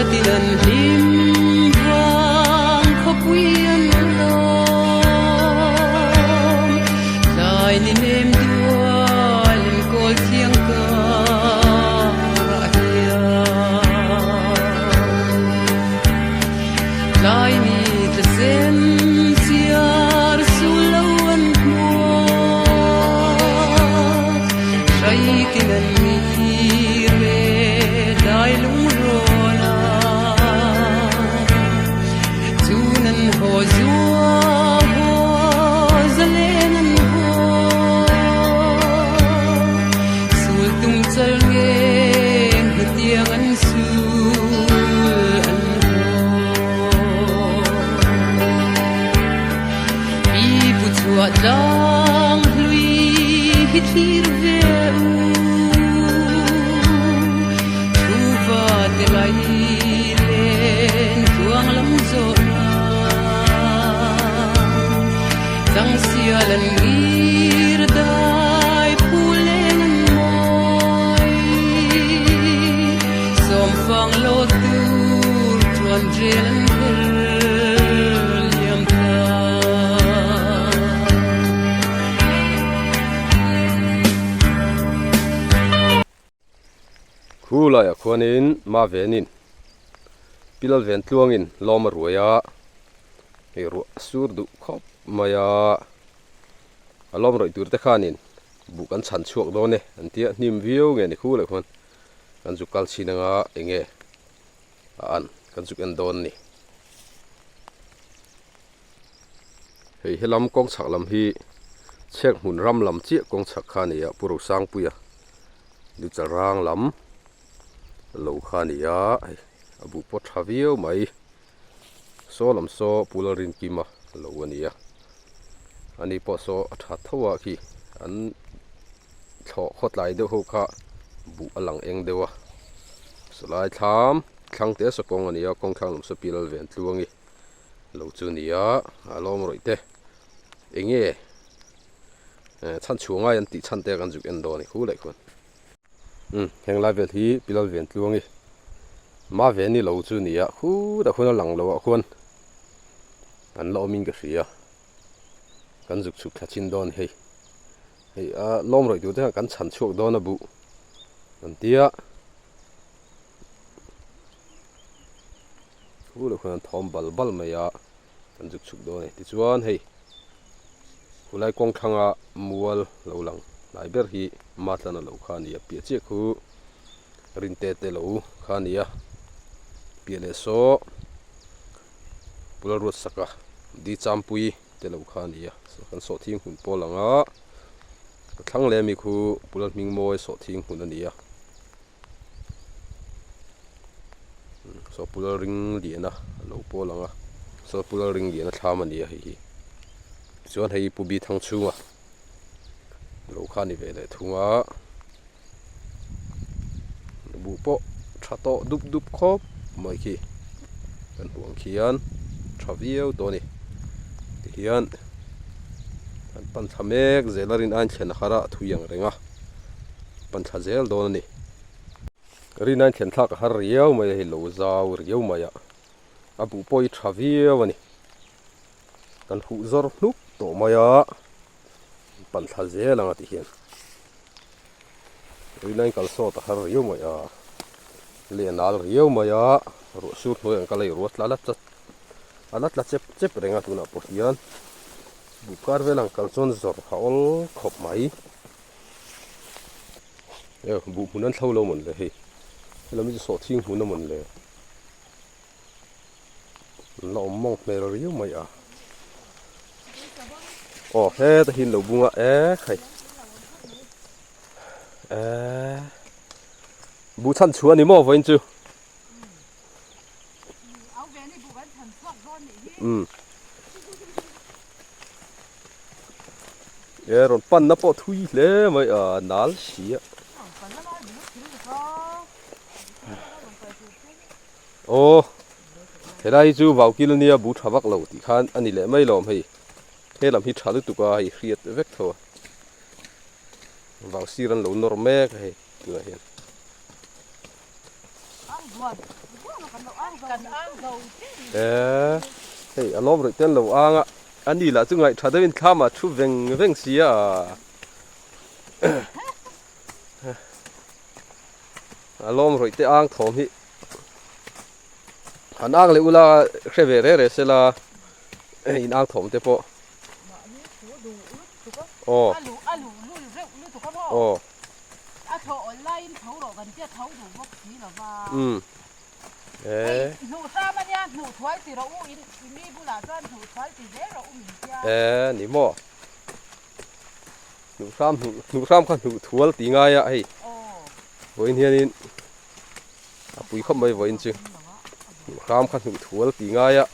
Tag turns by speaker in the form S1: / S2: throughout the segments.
S1: tin an hlim vang khawpui an lawm. Tlai ni nem dual in kawl thiang karah hian. Tlai ni tla sen siar sul lo an hmuak. Hrai tin an ngir ve dai lungrawn a. Chun an haw zua haw zalen an haw. Sul tum chal ngeng hetiang an sul an haw. Pi pu chhuah tlang hlui hi thlir ve u. Thu va te lai len tluang lam zawh nan. Chang sial an ngir dai phu leng an mawi. Sawm fang lo tur chuan rel an her liam ta.
S2: Khu laiah khuanin ma venin Pilal ven tluangin lawm a ruai a, hei ruah a sur duh khawp mai a, a lawm rawih tur te khanin buh kan chhan chhuak dawn e an tia hnim viau nge ni khu leh khuan kan zuk kal chhin anga enge a an kan zuk en dawn a ni. Hei helam kawng chhak lam hi chhek hmun ram lam chiah kawng chhak kha a ni a Pu Rosangpuia Duchal rang lam lo kha a ni a hei a buh pawh tha viau mai saw lam saw Pu Lalrinkima lo a ni a ani pawh saw a tha tho a khi an thlawh khawtlai deuh ho kha buh a lang eng deuh a sawlai thlam thlang te saw kawng a ni a kawng thlang lam saw Pi Lalventluangi lo chu a ni a a lawm rawih te eng nge chhan chhuah ngai an tih chhan te kan zuk en dawn a ni khu leh khuan umm heng lai vel hi Pi Lalventluangi ma ve ni lo chu a ni a khutah khuan a lang loh ah khuan an la awm in ka hria kan zuk chhuk thla chin dawn hei hei a lawm rawih tur te khan kan chhan chhuak dawn a buh an tia. Thu loh khan an thawm bal bal mai a, kan zuk chhuk dawn a ni. Tichuan hei khulai kawng thlanga mual lo lang hnai ber hi Matlana lo kha a ni a, piah chiah khu Rinte te lo kha a ni a, piah leh saw Pularuatsaka Di Champui te lo kha a ni a, kan sawhthing hmun pawl ang a, ka thlang leh ami khu Pulalhmingmawi sawhthing hmun a ni a. Saw pulal ring lian a lo pawl ang a saw pulal ring lian a thlam a ni a hei hi tichuan hei pu bi thang chhunga lo kha a ni ve leh thung a buh pawh tha tawh dup dup khawp mai khi kan hmuh ang khian tha viau tawh a ni tihian an pan thla mek zel a rin a inthlen a har a a thui ang reng a. pan thla zel dawn a ni. Rina in thlen thlak a har riau mai a hei lo zau riau mai a, a buh pawh hi tha viau a ni. Kan huh zawr hnup tawh mai a, pan thla zel ang a ti hian. Rina in kal sawt a har riau mai a, leh nal riau mai a, ruah sur hnuai ang ka lei ruah tla la chat a la tla chep chep reng a tunah pawh hian buh kar vel ang kal chuan zawr a awl khawp mai. Eo buh hmun an thlo lo mawn le hei helami chu sawhthing hmun a mawn le an la awm mawng hmel riau mai a aw heta hi an lo bung a ek hei eee buh chhan chhuah a ni maw vawiin chu umm. E rawn panna pawh thui hle mai a nal si a. Aw helai hi chu vau kil ania bu tha vak lo tih khan a ni leh mai lawm hei he lam hi tha lutuk a hei hriat vek tho a vau sir an lo nawr mek a hei tunah hian. Eee hei a lawm rawih te an lo ang a a ni lah chu ngaih tha deuhin thlam ah thu veng veng si a a lawm rawih te ang thawm hi han ang leh ula hre ve reh reh sela in ang thawm te pawh aw aw.
S3: A thaw awl laiin tho rawh kan tia tho duh bawk si lo va.
S2: Umm.
S3: Hei hnuh hram a nia hnuh thual ti rawh u in i mi bulah chuan hnuh thual ti zel rawh u min tia.
S2: Ee ni maw. Hnuh hram hnuh hnuh hram kha hnuh thual ti ngai a hei.
S3: Aw.
S2: Vawiin hianin a pui khawp mai vawiin chu. Hnuh hram kha hnuh thual ti ngai a.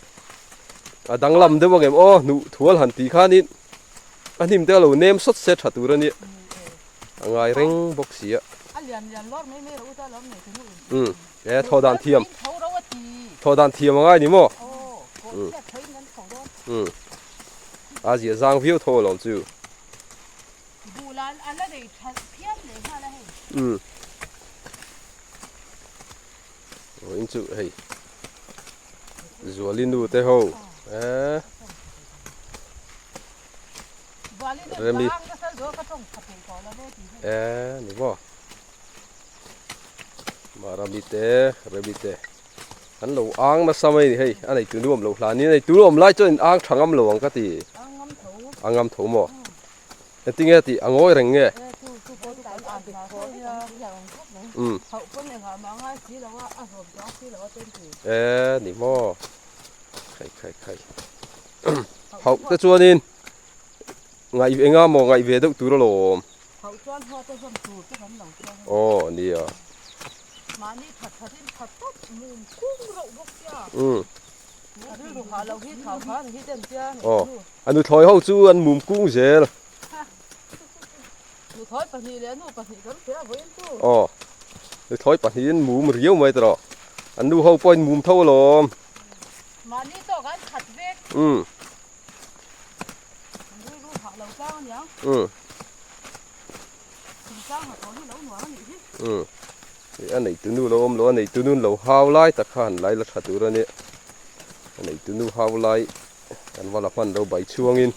S2: A danglam deuh ang em aw hnuh thual han tih khanin a hnim te a lo nem sawt se tha tur a nia. A ngai reng bawk si a.
S3: A lian lian lawr mai mai rawh u ta lawm nei tunu in.
S2: Umm e thaw dan thiam. Thaw dan thiam a ngai ni maw?
S3: Aw kaw chhiat tho in kan tho dawn.
S2: Umm a zia zang viau tho alawm chu.
S3: Buh lan a la nei tha phian leh nghal a hei.
S2: Umm vawiin chu hei Zuali nu te ho e. Remi e ni maw Marami te Remi te an lo ang nasa mai ni hei a nei tu nuam lo hlan in a nei tu nuam lai chuan in ang tha ngam lo ang ka ti a ngam tho maw engtinge tih a ngawi reng nge umm e ni maw khai khai khai. Hauh te chuanin ngaih enga maw ngaih ve deuh tur alawm.
S3: Hauh chuan hua te zawm tur te kan lo chuang a.
S2: Aw nia.
S3: Mahni that that in that tawp mum kung reuh bawk sia.
S2: Umm.
S3: A rilru hah loh hi thau kha ni hi ten tia.
S2: Aw a nuthlawi ho chu an mum kung zel.
S3: Nuthlawi pahnih leh a nu pahnih kan hria vawiin chu.
S2: Aw nuthlawi pahnihin mum riau mai tawh. An nu ho pawhin mum tho alawm.
S3: Mahni tawk an khat vek.
S2: Umm.
S3: An rilru hah lo tlang aniang.
S2: Umm.
S3: Thingtlang hnathawh hi lo nuam anih hi.
S2: Umm. A neitu nu lo awm lo, a neitu nun lo hau lai tak kha han lai la tha tur a ni. A neitu nu hau lai kan va la hman lo bai chhuangin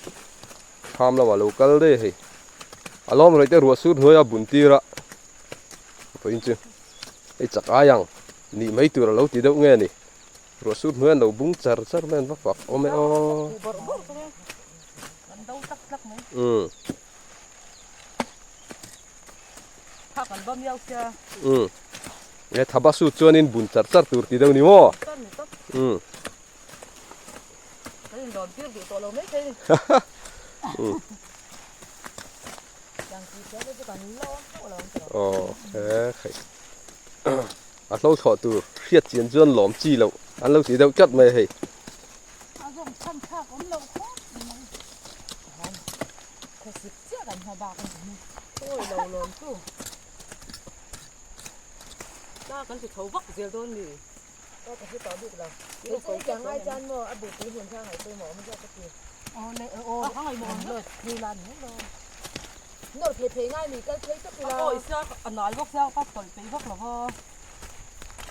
S2: thlam lamah lo kal daih a hei. A lawm rawih te ruah sur hnuaia bun tir a vawiin chu hei chak ai ang nih mai tur a lo ti deuh nge ni. Ruah sur hnuai an lo bung char char mai an va fak awm e aw. Umm. Umm. E thaba su chuanin bun char char tur ti deuh ni maw? Umm. Umm. Aw he khai. A hlo thlawh tur hriat chian chuan lawm chi loh an lo ti deuh tlat mai a hei.
S3: A zawng chhan thlak awm loh khawp mai. Khawsik chiah kan hma bak a ni hi. Awi lo lawm chu. Ta kan ti tho vak zel dawn mi. Aw ka hre tawh bik lo. Kei chu hetiang ngai chuan maw a buh tui hun kha a ngaihpawimawh awm zawk ka ti. Aw le aw a ngaihmawh awm zawk phei la ni mai lo. Nawr phei phei ngai mi kal phei tawp ila. Aw i sia a nal bawk sia ka tawlh peih vak lo va.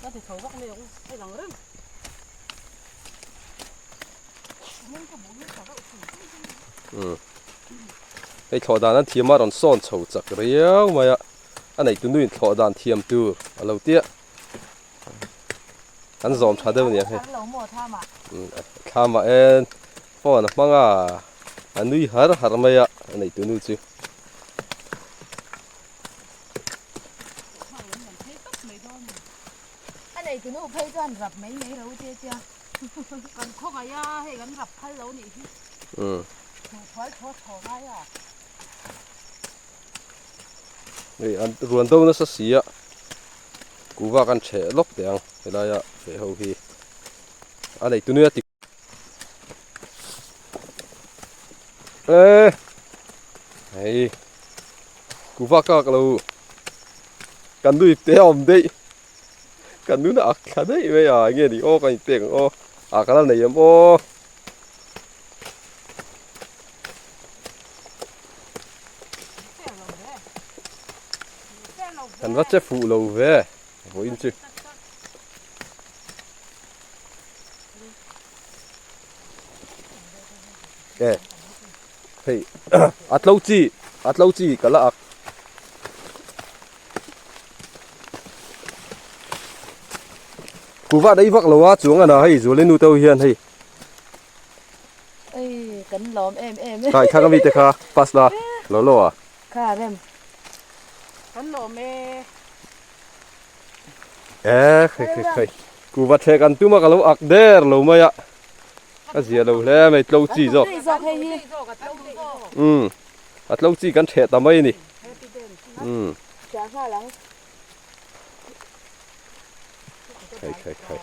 S3: Ka ti chho vak mai ang hei lang reng.
S2: Umm hei thlawh dan an thiam a rawn sawn chho chak riau mai a a neitu nu in thlawh dan thiam tur a lo tia. An zawm tha deuh nia hei. Thlamah en phone a hmang a, a nui har har mai a, a neitu nu chu.
S3: A neitu nu phei chuan rap mai mai ro che tia. Kan khawngaih a, hei kan rap phal lo nih hi. Hnuhphual thaw thaw ngai a.
S2: Hei an ruan do nasa si a kuhva kan chheh lawk teh ang helaia feh ho hi a nei tunu a ti e hei kuhva kak lo kan nui te a awm daih kan nuna ak thla daih mai a enge ni aw ka inpek ang aw ah ka la nei em aw. Kan va che fuh lo ve vawiin chu. E hei a tlo chi a tlo chi ka la ak. Kuhva daih vak lo a chuang a na hei Zuali nu te ho hian hei.
S3: Ei kan lawm em em e.
S2: Khai thlang ami te kha pass la lo lo a.
S3: Kha rem.
S4: Kan lawm e.
S2: E khai khai khai. Kuhva thlek an tum a ka lo ak der lo mai a. A zia lo hle mai tlo chi zawk. Umm a tlo chi kan theh ta mai a ni. Umm. Khai khai khai.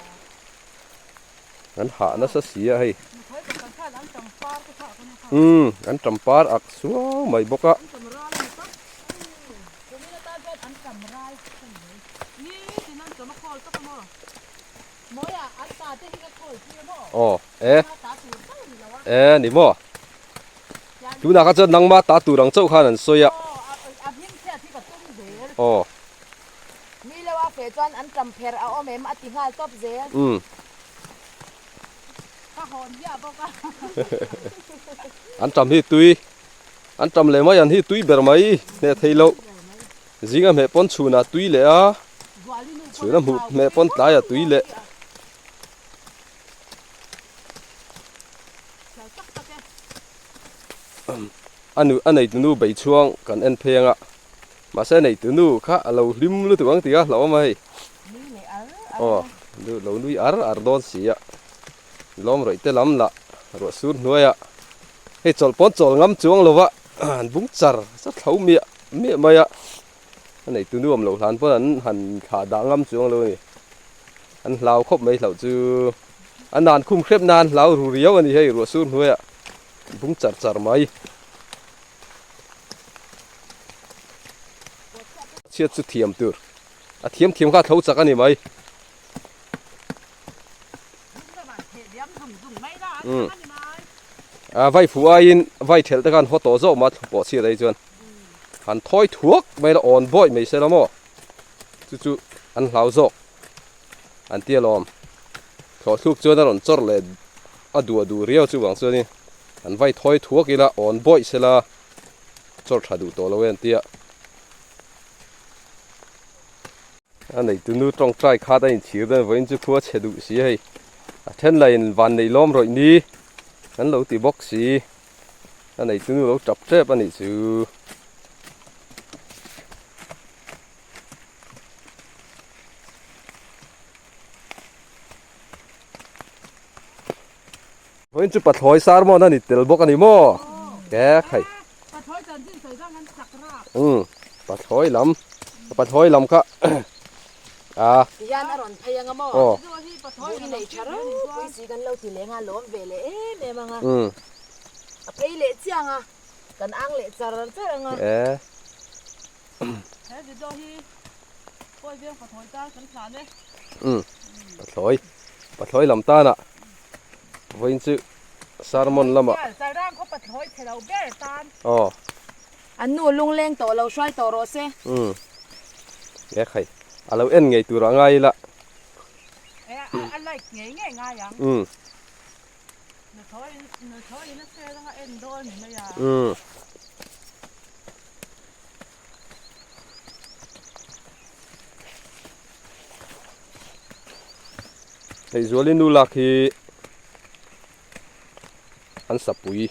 S2: An hah nasa si a hei. Umm an tampar ak suau mai bawk a. Aw e e ni maw tunah kha chuan nangma ta tur ang chauh khan an sawi a aw.
S3: Mi lo a feh chuan an tam pher a awm em a ti nghal tawp zel.
S2: Umm.
S4: Ka hawn hiah bawk a.
S2: An tam hi tui an tam leh mai an hi tui ber mai hneh thei loh. Zinga hmeh pawn chhunah tui leh a, chhuna hmuh hmeh pawn tlaiah tui leh. A nu a neitunu bei chhuang kan en phei anga mahse a neitunu kha a lo hlim lutuk ang tih a hlauhawm a hei. Aw lo nui ar ar dawn si a. Lawm rawih te lam lah ruah sur hnuaiah hei chawlh pawn chawl ngam chuang lo va an bung char char thlo miah miah mai a a neitu nuam loh hlan pawn an han thlah dah ngam chuang lo a ni an hlau khawp mai hlauh chu a nan khum hrep nan hlau ru riau a ni hei ruah sur hnuaiah bung char char mai chhiat chu thiam tur a thiam thiam kha a tho chak a ni mai. A vai fuh aiin vai thelh te khan haw tawh zawk mah pawh chhiat ai chuan han thawi thuak mai la awn bawi mai se la maw chu chu an hlau zawk an ti alawm thlawh thluk chuan a rawn chawr leh a duah duh riau chuvang chuanin an vai thawi thuak ila awn bawi se la chawr tha duh tawh lo e an tia. A neitu nu tawngtai khat a inchhir dawn vawiin chu khua chhe duh si hei a then lah in van neih lawm rawih ni an lo ti bawk si a neitu nu lo tap tep a nih chu. Vawiin chu pathlawi sermon a ni tel bawk a ni maw? Ke khai.
S4: Pathlawi chanchin sawi zang an chak rak.
S2: Umm pathlawi lam pathlawi lam kha a.
S3: Tihian a rawn phei anga maw?
S2: Aw.
S3: Buh i nei tha ropui si kan lo ti leng a lawm ve leh em em anga.
S2: Umm.
S3: A phei leh chiang a kan ang leh char char anga.
S2: E.
S4: He video hi pawi veng pathlawi tan kan hlan e.
S2: Umm pathlawi pathlawi lam tanah. Vawiin chu sermon lamah.
S4: Chalrang khaw pathlawi chhe lo ber tan.
S2: Aw.
S3: An nu lungleng tawh lo hruai tawh rawh se.
S2: Umm. Nge khai. A lo en ngei tur ah ngai ila.
S4: E a like ngei ngei ngai ang.
S2: Umm.
S4: Nuthlawi nuthlawi in a sel anga en dawn ni mai a.
S2: Umm. Hei Zuali nu lak hi an sapui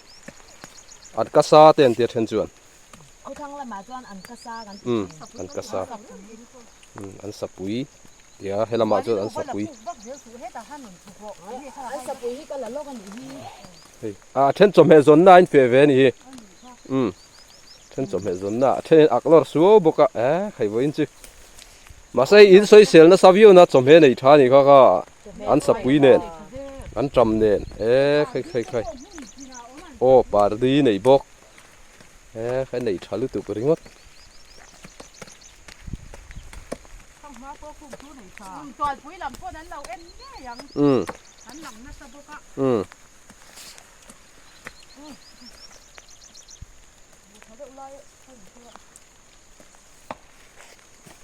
S2: an kasa te an tia then chuan
S3: Khawthlang lamah chuan an kasa kan ti
S2: thin an kasa an sapui tia helamah chuan an sapui
S3: an sapui hi ka la lawk a nih hi
S2: hei a then chawhmeh zawnna a in feh ve a nih hi umm then chawhmeh zawnna a then in ak lawr suau bawk a eh khai vawiin chu Mahse in sawisel nasa viau na chawhmeh nei tha ni kha kha an sapui nen an tam nen e khai khai khai aw pardi nei bawk e khai nei tha lutuk ringawt. Umm umm.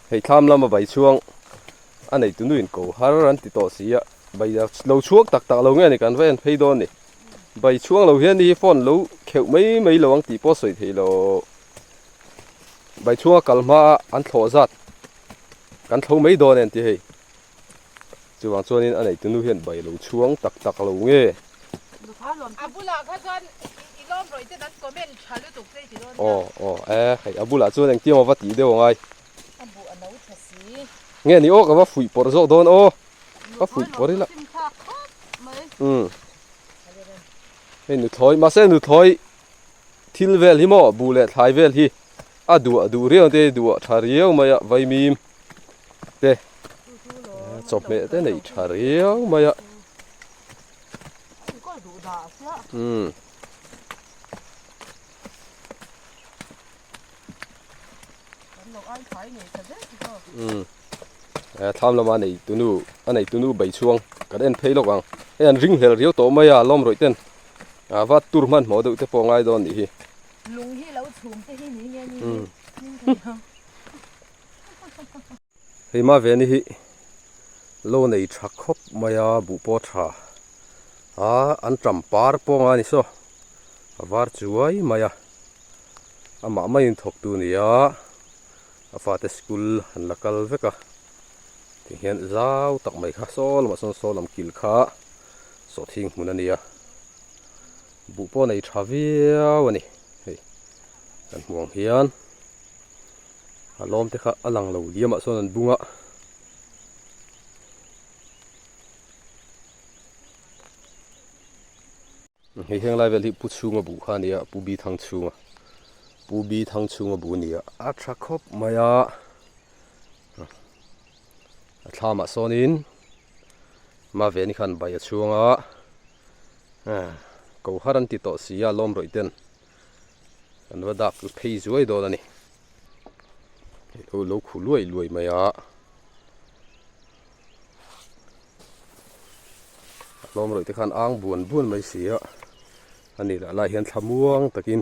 S2: Hei thlam lama vai chhuang a nei tu nuin ko har an ti tawh si a. Bai lo chhuak tak tak lo nge ni kan va en phei dawn ni. Bai chhuang lo hian ni hi phone lo kheuh mai mai lo ang tih pawh sawi theih lo. Bai chhunga kal hma a an thlawh zat kan thlo mai dawn en ti hei. Chuvang chuanin a neih tunu hian bai lo chhuang tak tak lo nge.
S3: A bulah kha chuan i lawm rawih ten an comment tha lutuk che i ti dawn nia.
S2: Aw aw e hei a bulah chuan engtiang a va tih deuh angai.
S3: A buh a no tha si.
S2: Nge ni aw ka va fuih pawrh zawk dawn aw. Ka fuih pawrh ila. Umm. Hei nuthlawi mahse nuthlawi thil vel hi maw buh leh thlai vel hi a duah duh riau te duah tha riau mai a vaimim te chawhmeh te neih tha riau mai a. Umm. Umm thlam lama nei tunu a nei tunu bai chhuang kan en phei lawk ang hei an ring hlel riau tawh mai a lawm rawih ten a va tur hmanhmawh deuh te pawh a ngai dawn nih hi.
S3: Lung hi lo chhum te hi ni nge ni
S2: Hei ma ve ni hi lo nei tha khawp mai a buh pawh tha a an tam par pawng a ni saw a var chuai mai a amah maiin thawk tu ni a a fate school an la kal vek a tihian zau tak mai kha saw lamah sawn saw lam kil kha sawhthing hmun a ni a buh pawh nei tha viau a ni hei kan hmuh ang hian. A lawm te kha a lang lo liam ah sawn an bung a. Hei heng lai vel hi Pu Chhunga buh kha a ni a, Pu Bi Thang Chhunga, Pu Bi Thang Chhunga buh a ni a. A tha khawp mai a, a thlamah sawnin Maveni khan bai a chhuang a, ko har an ti tawh si a lawm rawih ten. Kan va dak phei zuai dawn a ni. Hei lo lo khu luai luai mai a. A hlawm rawih te khan ang buan buan mai si a. A ni lah lai hian thlamuang takin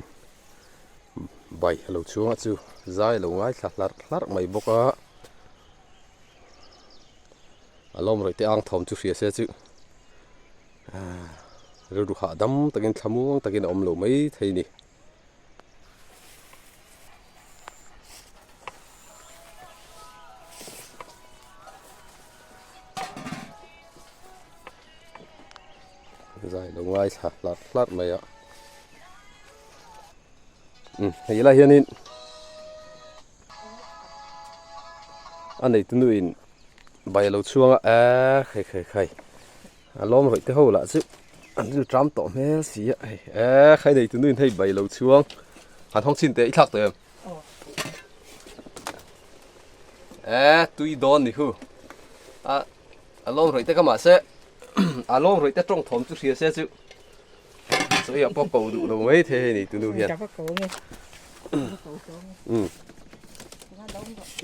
S2: bai a lo chhuang a chu zai a lo ngaithla hlarh hlarh mai bawk a. A hlawm rawih te ang thawm chu hria se chu. Rilru hahdam takin thlamuang takin a awm lo mai thei ni. Zai lo ngai thla hlarh hlarh mai a. Um hei lai hianin a neitu nuin bai a lo chhuang a eee khai khai khai a lawm rawih te ho lah chu an rilru ṭam tawh hmel si a hei eee khai neitu nuin hei bai a lo chhuang han hawng chhin teh i thlak tawh em eee tui dawn ni hu a a lawm rawih te kha mahse a lawm rawih te tawng thawm chu hria se chu Chaw hi a pawh ko duh lo mai thei hei ni tunu hian.
S3: Ka va ko nge.
S2: Um.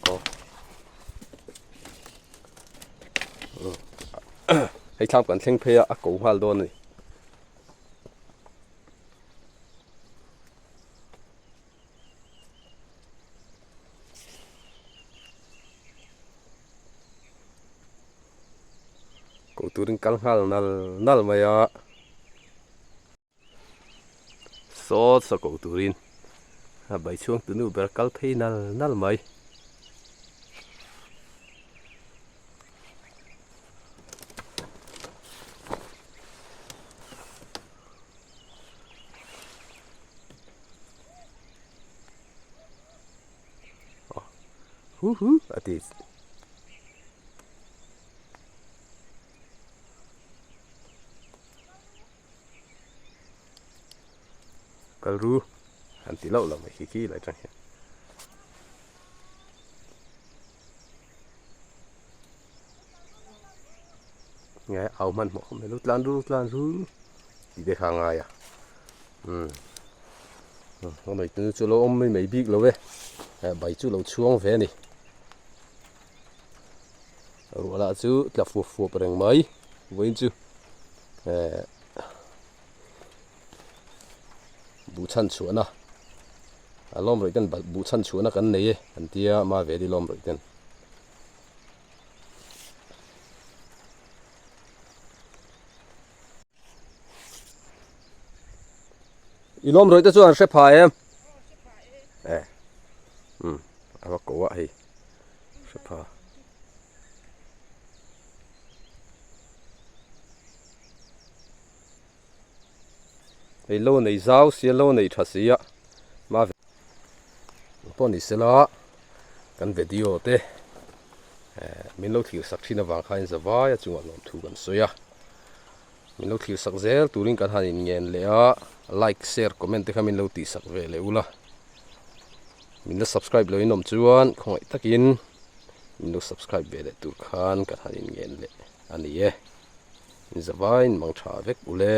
S2: Aw. Hei thlam kan thleng phei a a ko nghal dawn a ni. Ko turin kal nghal nal nal mai a sawt saw ko turin a bai chhuang tunu ber kal phei nal nal mai. Hu hu a ti. Kal ru an ti loh loh mai khi khi lai tang hian. Nge au hman hmawh khawp mai lu tlan ru tlan ru tih te kha a ngai a umm a mai tu chu lo awm mai mai bik lo e bai chu lo chhuang ve a ni. Ruah lah chu tla fuap fuap reng mai vawiin chu ehh buh chhan chhuahna a lawm rawih ten buh chhan chhuahna kan nei e an tia ma ve di lawm rawih ten. I lawm rawih te chuan hre pha em? E um a va ko a hei hre pha. Hei lo nei zau sia lo nei tha sia ma pawh ni sela kan video te eh min lo thlir sak thin avang khan zavai a chungah lawmthu kan sawi a min lo thlir sak zel turin kan han inngen leh a like share comment te kha min lo tih sak ve leh ula min la subscribe lo in awm chuan khawngaih takin min lo subscribe ve leh tur khan kan han inngen leh a ni e. Zavaiin mang tha vek ule.